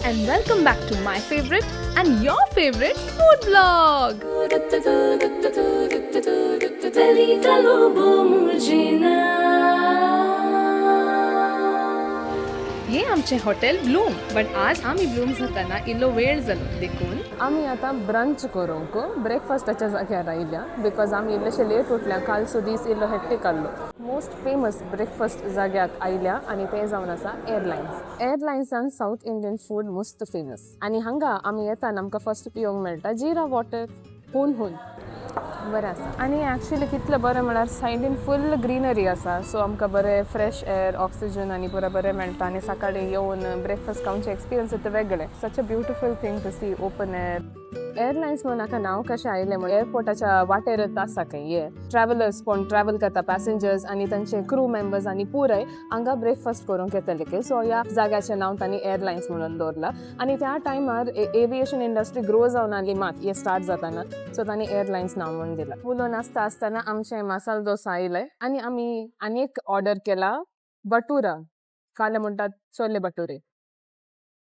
And welcome back to my favourite and your favourite food blog. हे आमचें hotel Bloom, but आज आमी Bloom जाताना इल्लो वेळ जालो देखून आमी आतां ब्रंच करूंक ब्रेकफास्टाच्या जाग्यार आयल्या, because आमी इल्लेशे लेट उठल्या. कालचो दीस इल्लो हेक्टीक आहलो. मोस्ट फेमस ब्रेकफास्ट जाग्याक आयल्या आनी तें जावन आसा एअरलायन्स. एअरलायन्सान सावथ इंडियन फूड मस्त फेमस आनी हांगा आमी येताना आमकां फर्स्ट पिवंक मेळटा जिरा वॉटर. हून हून बरें आसा. आनी एक्चुली कितलें बरें म्हळ्यार सायडीन फूल ग्रिनरी आसा, सो आमकां बरें फ्रेश एअर, ऑक्सिजन आनी पुरो बरें मेळटा. आनी सकाळीं येवन ब्रेकफास्ट खावचें एक्सपिरियन्स येता वेगळें. Such a beautiful thing to see, open air. Airlines म्हणून हाका नांव कशें आयलें म्हण एअरपोर्टाच्या वाटेरच आसा खंय. हे ट्रॅवलर्स, कोण ट्रॅवल करता, पॅसेंजर्स आनी तांचे क्रू मेंबर्स आनी पुराय हांगा ब्रेकफास्ट करूंक येतले की, सो ह्या जाग्याचें नांव तांणी एअरलायन्स म्हणून दवरलां. आनी त्या टायमार एविएशन इंडस्ट्री ग्रो जावन आसली मात हे स्टार्ट जाताना, सो तांणी एअरलायन्स नांव म्हणून दिलां. उलोवन आसता आसतना आमचें मसाल डोसा आयलें आनी आमी आनी एक ऑर्डर केला, बटुरा. काले म्हणटात चोले भटुरे.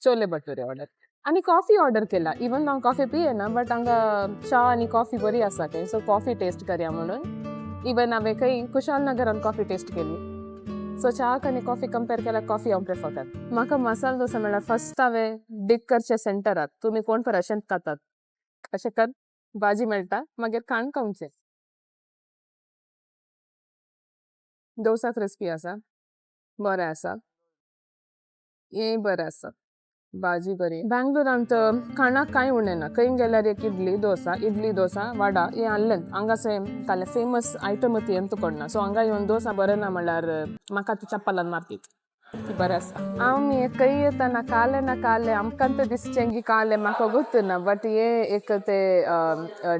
चोले भटुरे ऑर्डर आनी कॉफी ऑर्डर केला. इवन हांव कॉफी पियेना, बट हांगा च्या आनी कॉफी बरी आसा थंय, सो कॉफी टेस्ट करया म्हणून. इवन हांवें खंय कुशाल नगरान कॉफी टेस्ट केली, सो च्याक आनी कॉफी कंपेर केल्यार कॉफी हांव प्रेफर करता. म्हाका मसाल डोसा म्हळ्यार फर्स्ट हांवें डीग करचें सेंटराक. तुमी कोण पर अशेंच खातात, अशें कर, भाजी मेळटा, मागीर खाण खावचें. डोसा क्रिस्पी आसा, बरें आसा, हेंय बरें आसा, भाजी बरी. बँगलोरांत खाणाक कांय उणें ना. खंय गेल्यार एक इडली डोसा, इडली डोसा, वडा हें आहलेंच. हांगा काले फेमस आयटम ती एंत कोणना. सो हांगा येवन डोसा बरें ना म्हणल्यार म्हाका ती चप्पलान मारतीत. बरें आसा. आमी खंय येताना काले ना काले आमकां तर दिसचें की काले, म्हाका गोत्तू ना, बट हे एक ते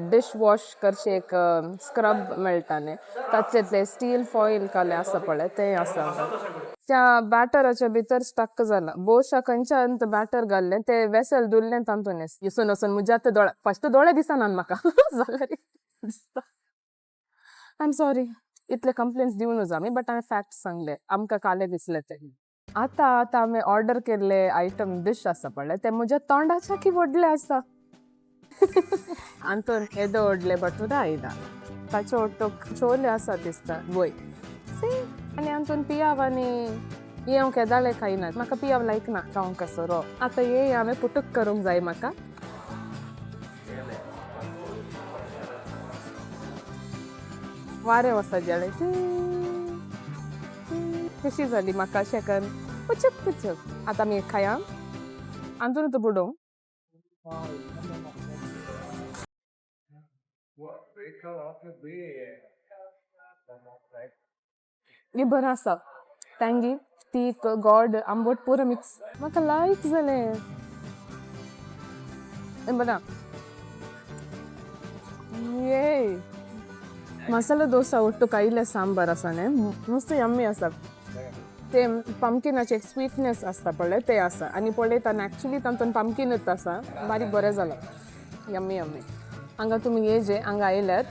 डिश वॉश करचें एक स्क्रब मेळटा न्ही, तातूंतलें स्टील फॉयल काले आसा पळय, तें आसा. त्या बॅटराच्या भितर स्टक जाला बोशा. खंयच्यान बॅटर घाल्लें तें वेसल धुल्लें तातूंत वचून वचून म्हज्या आतां दोळे, फस्ट दोळे दिसना म्हाका जाल्यार दिसता. I am sorry, इतले कंप्लेन्स दिवन नजो आमी, बट हांवें फॅक्ट सांगले, आमकां काले दिसले ते. आतां आतां आमी ऑर्डर केल्ले आयटम डिश आसा पळय, ते म्हज्या तोंडाच्या की व्हडले आसा. आंतून येदो व्हडले भटुरा आयला, ताचे ओटोक चोले आसा दिसता वय सी. आनी आंतून पियाव आनी हे हांव केदाळे खायना, म्हाका पियाव लायक ना खावंक कसो रो. आतां हे हांवें पुटूक करूंक जाय म्हाका. वारें वचत जालें, कशी जाली म्हाका अशें कर, पुचक पुचक. आतां आमी खाया. आंतून तूं बुडोवं. हे बरें आसा, टँगी, तीख, गोड, आंबट पुरो मिक्स. म्हाका लायक जालें हें बरें. ये मसाला डोसा ಒಟ್ಟು ಕೈಲೆ सांबार आसा न्ही, मस्त यम्मी आसा. ते पंपकिनाचे एक स्वीटनेस आसता पळय, ते आसा. आनी पळयता एक्चुली तातूंत पंपकिनूच आसा. बारीक बरें जालां, यम्मी यम्मी. हांगा तुमी येजे. हांगा आयल्यार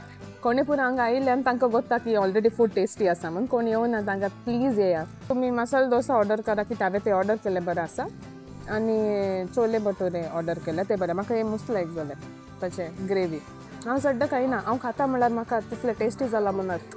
कोणी पुरो हांगा आयिल्ल्यान तांकां गोत्ता की ऑलरेडी फूड टेस्टी आसा म्हूण. कोण येवना तांकां प्लीज येया तुमी. मसाला डोसा ऑर्डर करा की हांवें ते ऑर्डर केल्लें बरें आसा आनी चोले भटुरे ऑर्डर केले ते बरें. म्हाका हें मस्त लायक जालें, ताचें ग्रेवी. हांव सद्दां खायना, हांव खाता म्हणल्यार म्हाका तितलें टेस्टी जालां म्हणत.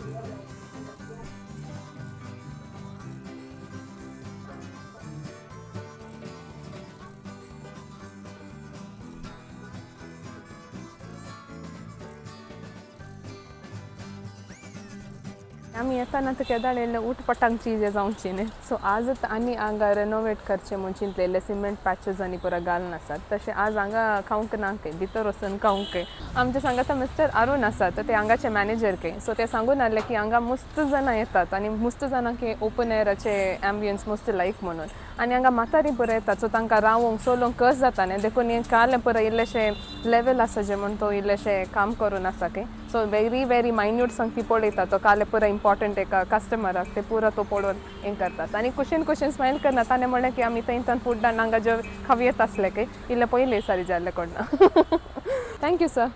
आमी येताना तर केदाळ येयल्ले उटपटांग चीज जावची न्ही. सो आजच आनी हांगा रेनोवेट करचें म्हूण चिंतलेले, सिमेंट पॅचेस आनी पुरो घालून आसात. तशें आज हांगा खावंक ना खंय, भितर वचून खावंक खंय. आमचे सांगाता मिस्टर अरुण आसा, तर ते हांगाचे मॅनेजर खंय. सो ते सांगून आहले की हांगा मस्त जाणां येतात आनी मस्त जाणां की ओपन एअराचे एम्बियन्स मस्त लायक म्हणून. आनी हांगा म्हातारी पुरो येतात, सो तांकां रावोंक चलोवंक कस जाता न्ही, देखून हें कालें पुरो इल्लेशें लेवल आसा जें म्हूण तो इल्लेशें काम करून आसा खंय. सो वेरी वेरी मायन्यूट सांग ती पळयता तो. कालें पुरो इम्पॉर्टंट एका कस्टमराक, ते पुरो तो पळोवन हें करतात आनी कुशीन कुशीन स्मायल करना. ताणें म्हणलें की आमी थंय थंय फूड हांगा जेव खावयेत आसले खंय, इल्लें पयलें सारी जाल्लें कोण. Thank you sir.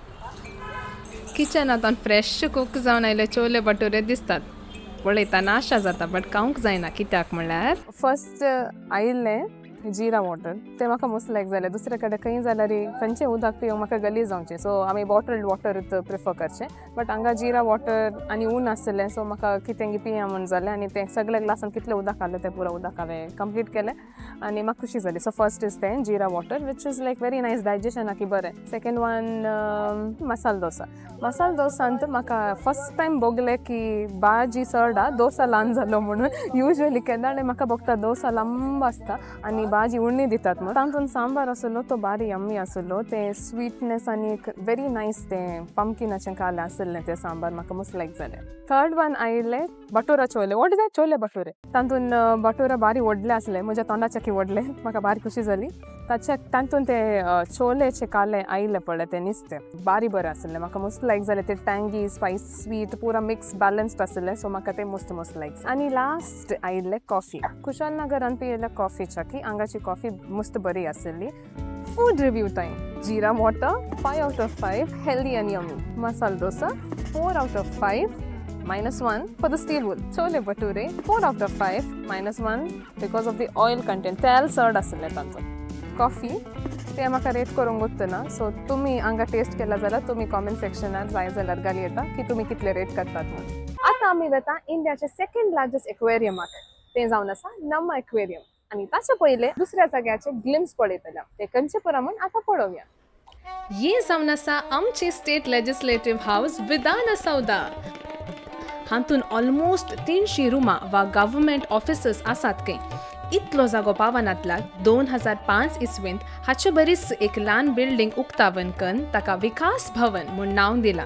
किचनांत फ्रेश कूक जावन आयले चोले भटुरे दिसतात. पळयतना आशा जाता, बट खावंक जायना, कित्याक म्हणल्यार फर्स्ट आयिल्लें जिरा वॉटर. तें म्हाका मस्त लायक जालें. दुसरे कडेन खंय जाल्यार खंयचें उदक पिवंक म्हाका गली जावचें, सो आमी बॉटल्ड वॉटर प्रिफर करचें. बट हांगा जिरा वॉटर आनी ऊन आसलें, सो म्हाका कितें पिया म्हूण जालें आनी तें सगळे ग्लासान कितलें उदक आहलें तें पुरो उदक हांवें कंप्लीट केलें आनी म्हाका खुशी जाली. सो फर्स्ट is तें जिरा water, which is like very nice, डायजेशनाक बरें. सेकंड वन मसाल डोसा. मसाल डोसांत म्हाका फर्स्ट टायम भोगलें की भाजी चड आ डोसा ल्हान जालो म्हणून. युजली केन्ना म्हाका भोगता डोसा लांब आसता आनी भाजी उण्णी दितात म्हणून. तातूंत सांबार आसलो तो बारी यम्मी आसलो. तें स्वीटनेस आनी एक व्हेरी नायस तें पंपकिनाचें कालें आसलें, तें सांबार म्हाका मस्त लायक जालें. थर्ड वन आयिल्लें बटोरा चोले. What is that? Chole bhature. तातूंत बटोरा बारी व्हडले आसले, म्हज्या तोंडाच्या व्हडले. म्हाका बारी खुशी जाली ताच्या. तातूंत ते चोलेचे काले आयले पळय, तें नुस्तें बारी बरें आसलें. म्हाका मस्त लायक जालें तें. टँगी, स्पायस, स्वीट, पुरा मिक्स बॅलन्स्ड आसलें. सो म्हाका तें मस्त मस्त लायक. आनी लास्ट आयिल्लें कॉफी. कुशालनगरान पियेल्ल्या कॉफीच्या की हांगाची कॉफी मस्त बरी आसली. Food review time. Jeera water, 5 out of 5, healthy and yummy. Masala dosa, 4 out of 5, minus 1 for the steel wool. Chole bhature, 4 out of 5, minus 1 because of the oil content. तेल चड आसलें तांचो. कॉफी ते म्हाका rate करूंक ना. So तुमी हांगा टेस्ट केला जाल्यार तुमी कॉमेंट सेक्शनार जाय जाल्यार घाली येता की तुमी कितले रेट करतात म्हणून. आतां आमी वता इंडियाचे सेकंड लार्जस्ट एक्वेरियमाक, तें जावन आसा नम्मा एक्वेरियम. आनी ताच्या पयले दुसऱ्या जाग्याचे ग्लिम्स पळयतले. ते खंयचे पुरा म्हूण आतां पळोवया. ये जावन आसा आमचे स्टेट लेजिस्लेटिव्ह हाऊस विधानसौदा. हातून ऑलमोस्ट 300 रुमां वा गव्हर्मेंट ऑफिसर्स आसात खंय. इतलो जागो पावनातला 2005 इसवेंत हाचे बरीच एक ल्हान बिल्डींग उक्तावन कन ताका विकास भवन म्हूण नांव दिलां.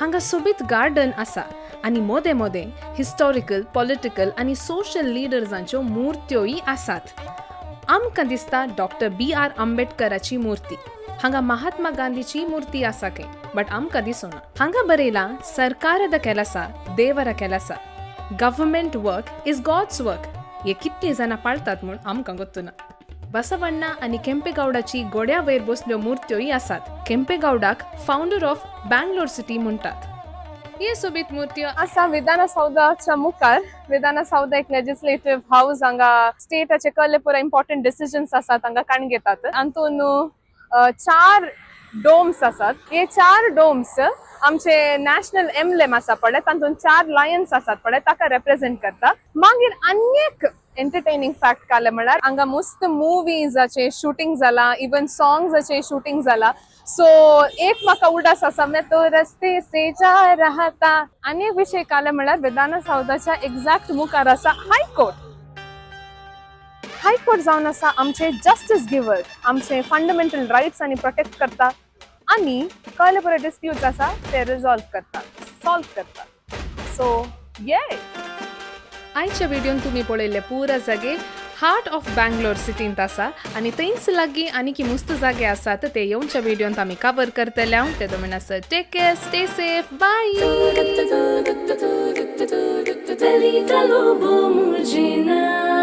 हांगा सोबीत गार्डन आसा आनी मोदे मोदे हिस्टॉरिकल, पॉलिटिकल आनी सोशल लिडर्सांच्यो मूर्त्योय आसात. आमकां दिसता डॉक्टर बी आर आंबेडकराची मूर्ती. हांगा महात्मा गांधीची मूर्ती आसा खंय, बट आमकां दिसना. हांगा बरयलां, सरकारದ ಕೆಲಸ ದೇವರ ಕೆಲಸ. Government work is God's work. हे कितलीं जाणां पाळतात म्हूण आमकां गोत्तुना. बसवण्णा आनी केंपेगौडाची गोड्या वयर बसल्यो मूर्त्योय आसात. केंपेगौडाक फाउंडर ऑफ बँगलोर सिटी म्हणटात. हे सोबीत मूर्त्यो आसा विधानसौदाच्या मुखार. विधानसौदा एक लेजिस्लेटिव्ह हाऊस. हांगा स्टेटाचे कहले पुरा इम्पॉर्टंट डिसिजन्स आसात हांगा काण घेतात. हातून चार डोम्स आसात. हे चार डोम्स आमचे नॅशनल एम्ब्लेम आसा पळय, तातूंत चार लायन्स आसात पळय, ताका रेप्रेझेंट करता. मागीर आन्येक एंटरटेनिंग फॅक्ट काले म्हळ्यार हांगा मस्त मुवीजाचे शूटिंग जाला, इवन सॉंग्साचे शूटिंग जाला. सो एक म्हाका उडास आसा, मैं तो रस्ते से जा रहा था. आनी एक विशय काले म्हळ्यार विधानसौदाच्या एक्झॅक्ट मुखार आसा हायकोर्ट. हायकोर्ट जावन आसा आमचे जस्टीस गिवर, आमचे फंडामेंटल रायट्स आनी प्रोटेक्ट करता आनी कळ्ळे बरे डिस्प्यूट्स आसा ते रिजॉल्व करता, सॉल्व करता. सो ये आयच्या व्हिडियोन तुमी पळयल्ले पुरा जागे हार्ट ऑफ बँगलोर सिटींत आसा आनी थंयच लागीं आनी मुस्त जागे आसात, ते येवच्या व्हिडियोंत आमी कवर करतले. हांव ते म्हणसर take care, stay safe, bye. Pelita lobo murgina.